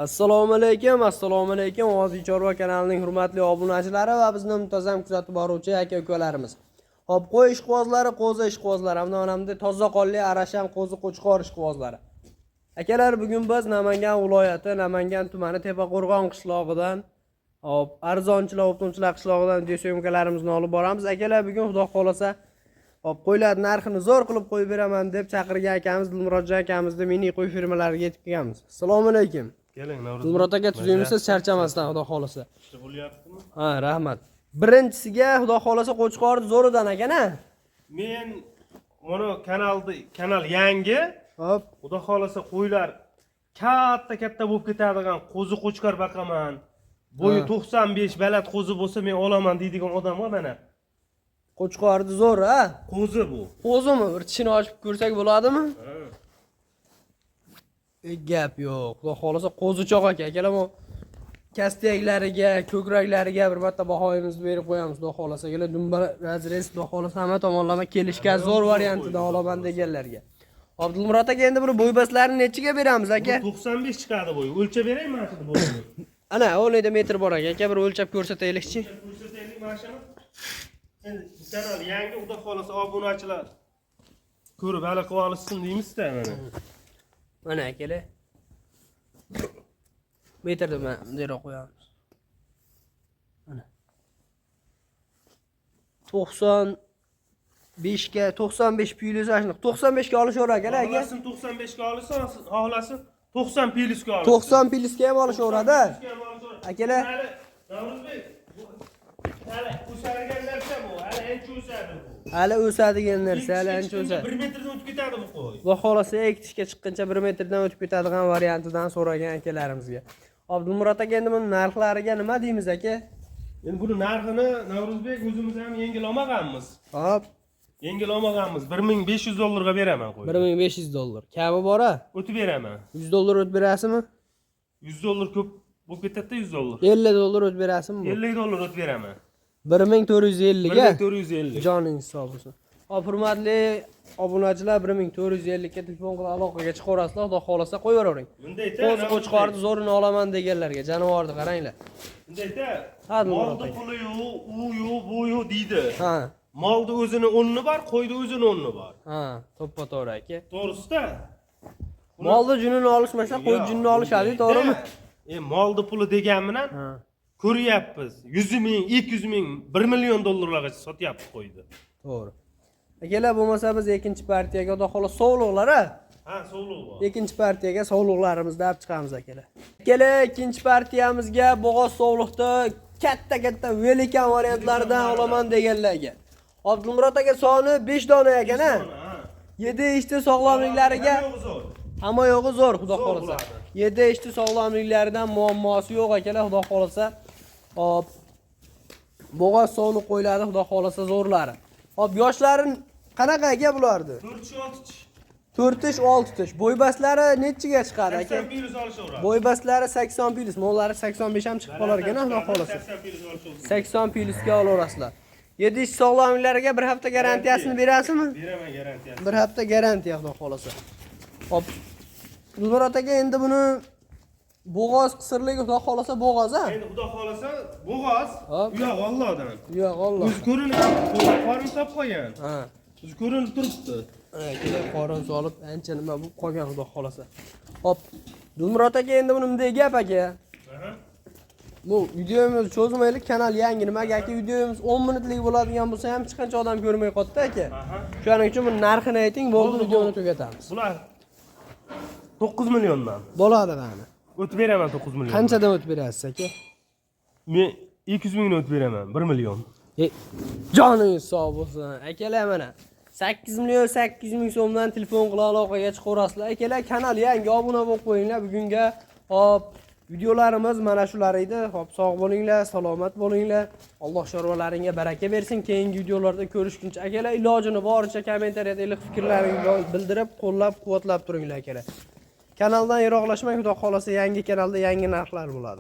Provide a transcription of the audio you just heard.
Assalomu alaykum, assalomu alaykum. Ovozi Chorva kanalining hurmatli obunachilari va bizni muntazam kuzatib boruvchi aka ukalarimiz. Xo'p, qo'y ishqibozlari, qo'zi ishqibozlari, hamda onamda toza qonli Arashan qo'zi qo'chqor ishqibozlari. Akalar, bugun biz Namangan viloyati, Namangan tumani Tepaqo'rg'on qishlog'idan, hop, arzonchilar, оптом chilar qishlog'idan video съёмка larimizni olib boramiz. Akalar, bugun Xudo xolasa, hop, qo'ylar narxini zo'r qilib qo'yib beraman deb chaqirgan akamiz Dilmurodjon akamizni mini qo'y fermalariga yetib kelganmiz. Assalomu alaykum. Keling, Navro'z. Dilmurod aka, tuzukmisiz, charchamasdan, Xudo xolasa. Bo'lyaptimi? Ha, rahmat. Birinchisiga, Xudo xolasa, qo'chqor zo'ridan ekan, a? Men mana kanalni, kanal yangi. Hop. Xudo xolasa, qo'ylar katta katta bo'lib ketadigan qo'zi qo'chqor baqaman. Bo'yi 95 baland qo'zi bo'lsa, men olaman deydigan odamga mana. Qo'chqorni zo'r, ha? Qo'zi bu. Qo'zimi? Bir tishini ochib ko'rsak bo'ladimi? E, gap yo'q. Xudo xolasa, qo'zichoq aka. Akalar, bu kastaklariga, ko'kraklariga bir marta bahoyimizni berib qo'yamiz, Xudo xolasa. Akalar, dumba разрез, Xudo xolasa, hamma tomonlama kelishgan zo'r variantidan olaman deganlarga. Hop, Dilmurod aka, endi buni bo'ybaslarini nechiga beramiz, aka? 95 chiqadi bo'yi. O'lchab beray mana shuni bo'yini. Ana, o'rnida metr bor aka. Aka, bir o'lchab ko'rsataylikchi. Ko'rsataylik mana shuni. Endi bu kanal yangi, Xudo xolasa, obunachilar ko'rib hali qilib olishsin deymiz-da mana. Mana, akalar. Metrni mana bundayroq qo'yamiz. Mana. 95 ga, 95 plyus, ana shunaqa 95 ga olishaver, akalar, aka. Xohlasin 95 ga olsin, xohlasin 90 plyusga olsin. 90 plyusga ham olishaveradi. Akalar. Hali Navro'zbek, bu hali o'sadigan narsa bu, hali ancha o'sadi bu. Hali o'sadigan narsa, hali ancha o'sadi. 1 metrdan o'tib ketadi bu qo'y. Xudo xolasa, ekitishga chiqquncha 1 metrdan o'tib ketadigan variantidan so'ragan akalarimizga. Abdulmurod aka, endi buni narxlariga nima deymiz, aka? Endi buni narxini, Navro'zbek, o'zimiz ham yengil olmaganmiz. Hop, Yengil olmaganmiz. 1500 dollarga beraman qo'yni. 1500 dollar. Kami bor-a? O'tib beraman. 100 dollar o'tib berasizmi? 100 dollar ko'p bo'lib ketadi-da, 100 dollar. 50 dollar o'tib berasizmi bu? 50 dollar o'tib beraman. 1450 ga. 1450. Joningiz sog' bo'lsin. Hop, hurmatli obunachilar, 1450 ga telefon qilib aloqaga chiqaverasizlar, Xudo xolasa, qo'yavering. Bundayda Qo'z qo'chqorni zo'rini olaman deganlarga jonivorni qaranglar. Bundayda Ha, Dilmurod molni aka. puli yo'q, u yo'q, bu yo'q deydi. Ha, Molni o'zini o'rni bor, qo'yni o'zini o'rni bor. ha, to'ppa to'g'ri, aka. To'g'risida. Molni junini olishmasa, qo'y junini olishadi, to'g'rimi? E, molni puli degan bilan ko'ryapmiz. 100 ming, 200 ming, 1 million dollarlargacha sotyapti qo'yni. To'g'ri. Akalar, bo'lmasa biz ikkinchi partiyaga, Xudo xohlasa, sovliqlar, a? Ha, sovliq bor. Ikkinchi partiyaga sovliqlarimizni olib chiqamiz, akalar. Akalar, ikkinchi partiyamizga bo'g'oz sovliqda katta katta великан variantlaridan olaman deganlarga. Abdulmurod aka, soni 5 dona ekan, a? Ha. 7 ishni sog'lomliklariga Hamma yo'g'i zo'r. Hamma yo'g'i zo'r, Xudo Zo'r xohlasa. bularni. 7 ishni sog'lomliklaridan muammosi yo'q, akalar, Xudo xohlasa. Hop. Bo'g'oz sovliq qo'ylari, Xudo xohlasa, zo'rlari. Hop, yoshlari qanaqa, aka, bularni? 4 tish, 6 tish. 4 tish, 6 tish. Bo'ybaslari nechiga chiqadi, aka? 80 plyus olishaveradi. Bo'ybaslari 80 plyus, mollari 85 ham chiqib qolar ekan, Xudo xohlasa. 80 plyus olishaveradi. 80 plyusga olaverasizlar. 7 ish sog'lomliklariga bir hafta garantiyasini berasizmi? Beraman garantiyasini. Bir hafta garantiya, Xudo xohlasa. Hop. Dilmurod aka, endi buni bo'g'oz qisirligi, Xudo xohlasa, bo'g'oz, a? Endi Xudo xolasa, bo'g'oz. Hop. U yoq Allohdan. Yo'q, Alloh. O'zi ko'rinib, qorin solib qo'ygan. Ha. O'zi ko'rinib turibdi. Akalar, qorin solib, ancha nima bo'lib qolgan, Xudo xohlasa. Hop. Dilmurod aka, endi buni bunday gap, aka. Aha. Bu videomiz cho'zmaylik, kanal yangi, nimaga, aka, videomiz 10 minutlik bo'ladigan bo'lsa ham hech qancha odam ko'rmay qoldi, aka. Aha. Shuning uchun buni narxini ayting, bo'ldi, Bo'ldi, videoni bo'ldi. tugatamiz. Bular 9 milliondan. Bo'ladi, qani. O'tib beraman 9 million. Qanchadan o'tib berasiz, aka? Men 200 mingdan o'tib beraman, 1 million. E, joningiz sog' bo'lsin. Akalar, mana 8 million 800 ming so'mdan telefon qilib aloqaga chiqaverasizlar. Akalar, kanal yangi, obuna bo'lib qo'yinglar. Bugunga, hop, videolarimiz mana shular edi. Hop, sog' bo'linglar, salomat bo'linglar. Alloh chorvalaringga baraka bersin. Keyingi videolarda ko'rishguncha, akalar, ilojini boricha kommentariyada iliq fikrlaringizni bildirib, qo'llab-quvvatlab turinglar, akalar. Kanaldan yiroqlashmang, Xudo xolasa, yangi kanalda yangi narxlar bo'ladi.